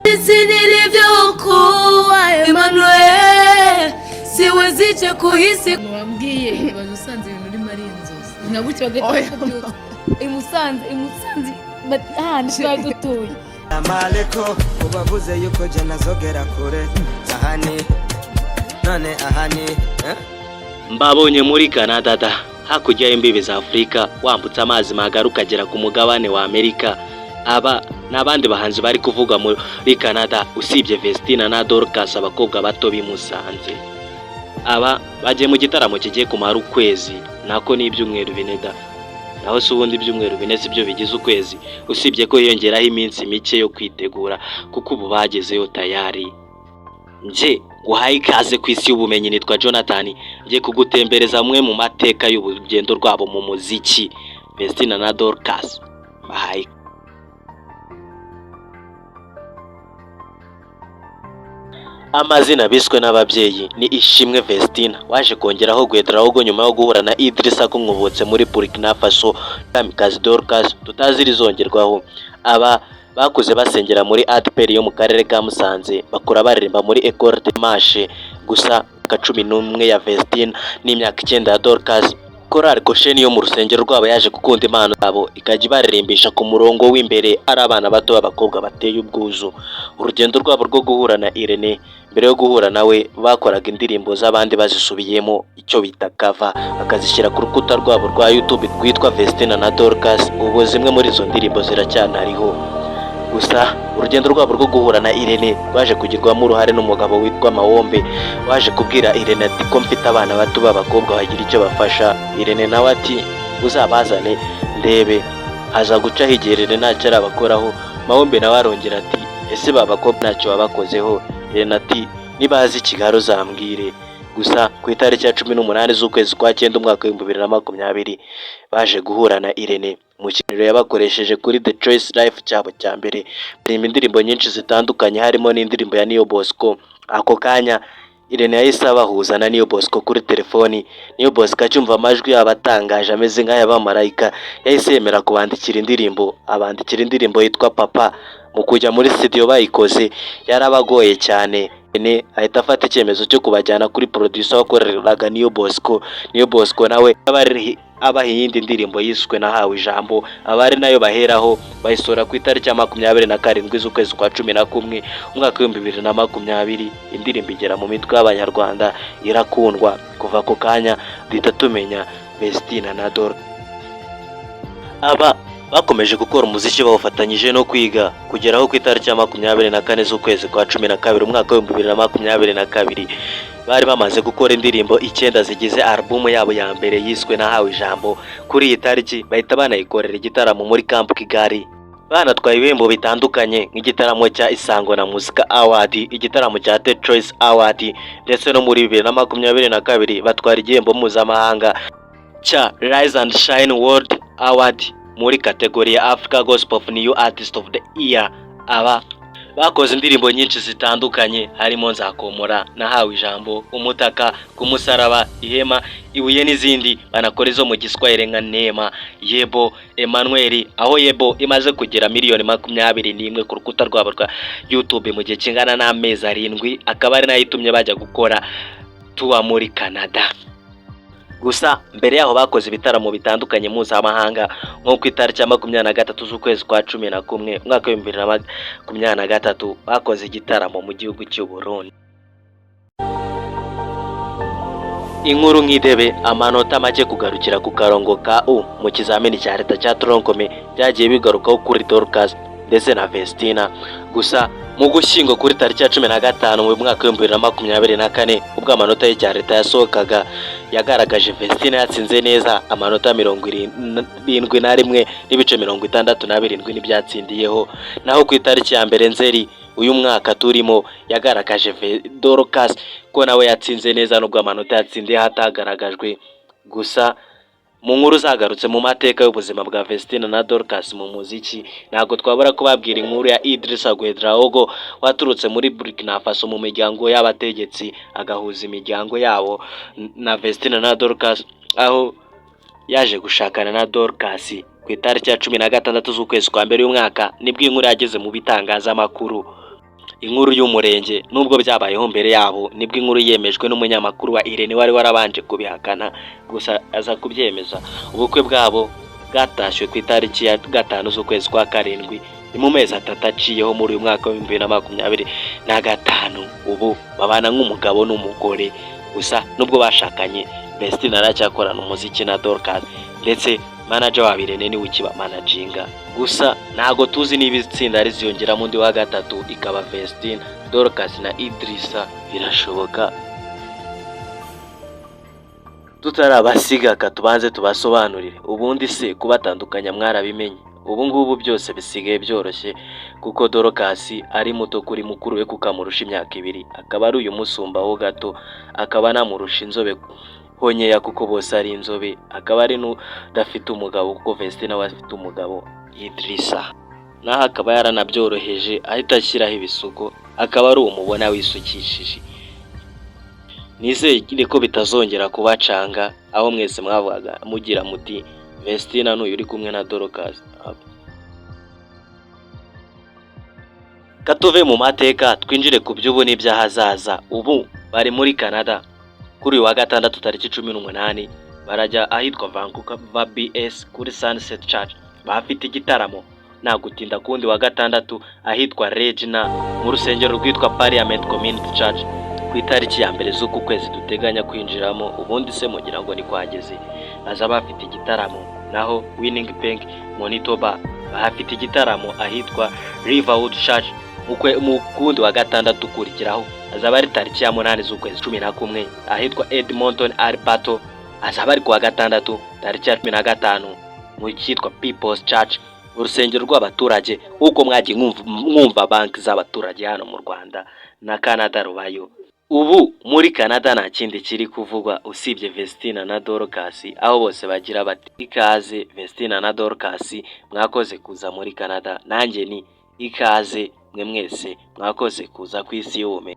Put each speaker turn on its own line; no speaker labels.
Jinsi nilivyokuwa Emmanuel, siwezi cha kuhisi.
Wambwiye ibaze usanze ibintu urimo ari inzozi nka gutya, bagahita bakubyutsa i Musanze, i Musanze hahandi twari dutuye.
Amaleko ubavuze yuko je nazogera kure ahani none ahani, eh?
Mbabonye muri Canada da, hakurya y'imbibi za Afurika, wambutse amazi magari ukagera ku mugabane wa Amerika. Aba ni abandi bahanzi bari kuvuga muri Canada usibye Vestina na Dorcas, abakobwa bato b'i Musanze. Aba bagiye mu gitaramo kigiye kumara ukwezi, nako ni ibyumweru 4 da. Naho se ubundi ibyumweru 4 si byo bigize ukwezi, usibye ko hiyongeraho iminsi mike yo kwitegura, kuko ubu bagezeyo tayari. Nje nguhaye ikaze ku isi y'ubumenyi, nitwa Jonathan, ngiye kugutembereza amwe mu mateka y'urugendo rwabo mu muziki. Vestina na Dorcas bahaye. Amazina biswe n'ababyeyi ni Ishimwe Vestina, waje kongeraho Guedraogo nyuma yo guhura na Idrissa Kunkubutse muri Burkina Faso, Kamikazi Dorcas tutazi rizongerwaho. Aba bakuze basengera muri ADEPR yo mu karere ka Musanze, bakura baririmba muri Ecole de Marche. Gusa imyaka 11 ya Vestina n'imyaka 9 ya Dorcas, Korali Gosheni yo mu rusengero rwabo yaje gukunda impano zabo, ikajya ibaririmbisha ku murongo w'imbere ari abana bato b'abakobwa bateye ubwuzu. Urugendo rwabo rwo guhura na Irene, mbere yo guhura nawe bakoraga indirimbo z'abandi bazisubiyemo, icyo bita cover, bakazishyira ku rukuta rwabo rwa YouTube rwitwa Vestina na Dorcas. Ubu zimwe muri izo ndirimbo ziracyanariho. Gusa urugendo rwabo rwo guhura na Irene rwaje kugirwamo uruhare n'umugabo witwa Mawombe, waje kubwira Irene ati ko mfite abana bato b'abakobwa bagira icyo bafasha. Irene nawe ati uzabazane ndebe. Haza gucaho igihe Irene ntacyo arabakoraho. Mawombe nawe arongera ati ese ba bakobwa ntacyo wabakozeho? Irene ati nibaza i Kigali uzambwire. Gusa ku itariki ya 18 z'ukwezi kwa 9 umwaka w'2020 baje guhura na Irene mu kiganiro yabakoresheje kuri The Choice Life cyabo cya mbere, baririmba indirimbo nyinshi zitandukanye harimo n'indirimbo ya Niyo Bosco. Ako kanya Irene yahise abahuza na Niyo Bosco kuri telefoni. Niyo Bosco acyumva amajwi yabo atangaje ameze nk'ay'abamarayika, yahise yemera kubandikira indirimbo, abandikira indirimbo yitwa Papa. Mu kujya muri studio bayikoze yarabagoye cyane. Irene ahita afata icyemezo cyo kubajyana kuri producer wakoreraga Niyo Bosco. Niyo Bosco nawe abaha iyindi ndirimbo yiswe Nahawe Ijambo, aba ari nayo baheraho bayisohora ku itariki ya 27 z'ukwezi kwa 11 umwaka w'2020. Indirimbo igera mu mitwe y'Abanyarwanda irakundwa. Kuva ako kanya duhita tumenya Vestina na Dorcas. Aba bakomeje gukora umuziki bawufatanyije no kwiga, kugera aho ku itariki ya 24 z'ukwezi kwa 12 umwaka w'2022 bari bamaze gukora indirimbo 9 zigize alubumu yabo ya mbere yiswe Nahawe Ijambo. Kuri iyi tariki bahita banayikorera igitaramo muri Camp Kigali, banatwaye ibihembo bitandukanye nk'igitaramo cya Isango na Muzika Award, igitaramo cya The Choice Award, ndetse no muri 2022 batwara igihembo mpuzamahanga cya Rise and Shine World Award muri kategori ya Africa Gospel of New Artist of the Year. Aba bakoze indirimbo nyinshi zitandukanye harimo Nzakomora, Nahawe Ijambo, Umutaka, Ku Musaraba, Ihema, Ibuye n'izindi. Banakora izo mu Giswahili nka Neema, Yebo, Emmanuel, aho Yebo imaze kugera miliyoni 21 ku rukuta rwabo rwa YouTube mu gihe kingana n'amezi 7, akaba ari nayo itumye bajya gukora tour muri Canada. Gusa mbere yaho bakoze ibitaramo bitandukanye mpuzamahanga, nko ku itariki ya 23 z'ukwezi kwa 11 umwaka w'2023 bakoze igitaramo mu gihugu cy'u Burundi. Inkuru nk'idebe, amanota make kugarukira ku karongo ka U mu kizamini cya leta cya Tronc-Commun byagiye bigarukaho kuri Dorcas ndetse na Vestina. Gusa mu Gushyingo kuri tariki ya 15 mu mwaka w'2024, ubwo amanota y'icya leta yasohokaga, yagaragaje Vestina yatsinze neza amanota 71.67 n'ibyatsindiyeho. Naho ku itariki ya 1 Nzeri uyu mwaka turimo yagaragaje Dorcas ko nawe yatsinze neza nubwo amanota yatsindiye hatagaragajwe. Gusa mu nkuru zagarutse mu mateka y'ubuzima bwa Vestina na Dorcas mu muziki, ntabwo twabura kubabwira inkuru ya Idrissa Guedraogo waturutse muri Burkina Faso mu miryango y'abategetsi, agahuza imiryango yabo na Vestina na Dorcas, aho yaje gushakana na Dorcas ku itariki ya 16 z'ukwezi kwa mbere y'umwaka, nibwo inkuru yageze mu bitangazamakuru. Inkuru y'umurenge, nubwo byabayeho mbere yabo, nibwo inkuru yemejwe n'umunyamakuru wa Irene wari warabanje kubihakana, gusa aza kubyemeza. Ubukwe bwabo bwatashywe ku itariki ya 5 z'ukwezi kwa 7, ni mu mezi 3 aciyeho muri uyu mwaka wa 2025. Ubu babana nk'umugabo n'umugore. Gusa nubwo bashakanye, Vestine aracyakorana umuziki na Dorcas, ndetse manager wabo Irene niwe ukibamanaginga. Gusa ntago tuzi niba itsinda riziyongeramo undi wa gatatu, ikaba Vestine, Dorcas na Idrissa, birashoboka. Tutarabasiga, tubanze tubasobanurire. Ubundi se kubatandukanya mwarabimenye? Ubu ngubu byose bisigaye byoroshye, kuko Dorcas ari muto kuri mukuru we, kuko amurusha imyaka 2, akaba ari uyu musumbaho gato, akaba anamurusha inzobe honyeya kuko bose ari inzobe, akaba ari n'udafite umugabo kuko Vestine we afite umugabo Idrissa. Naho akaba yaranabyoroheje ahita ashyiraho ibisuko, akaba ari uwo mubona wisukishije. Nizere ko bitazongera kubacanga aho mwese mwavugaga mugira muti Vestine n'uyu uri kumwe na Dorcas. Katuve mu mateka twinjire ku by'ubu n'iby'ahazaza. Ubu bari muri Canada. Kuri uyu wa gatandatu tariki 18 barajya ahitwa Vancouver BS kuri Sunset Church, bafite igitaramo. Nta gutinda, kundi wa gatandatu ahitwa Regina mu rusengero rwitwa Parliament Community Church, ku itariki ya 1 z'uku kwezi duteganya kwinjiramo. Ubundi se mugira ngo ni kwageze, baza bafite igitaramo. Naho Winnipeg, Manitoba, bahafite igitaramo ahitwa Riverwood Church mu kundi wa gatandatu ukurikiraho, azaba ari tariki ya 8 z'ukwezi 11, ahitwa Edmonton, Alberta, azaba ari kuwa gatandatu tariki ya 15 mu cyitwa People's Church, urusengero rw'abaturage, nk'uko mwagiye mwumva banki z'abaturage hano mu Rwanda, na Canada rubayo. Ubu muri Canada nta kindi kiri kuvugwa usibye Vestine na Dorcas, aho bose bagira bati ikaze Vestine na Dorcas, mwakoze kuza muri Canada. Nanjye ni ikaze mwe mwese, mwakoze kuza ku isi y'ubumenyi.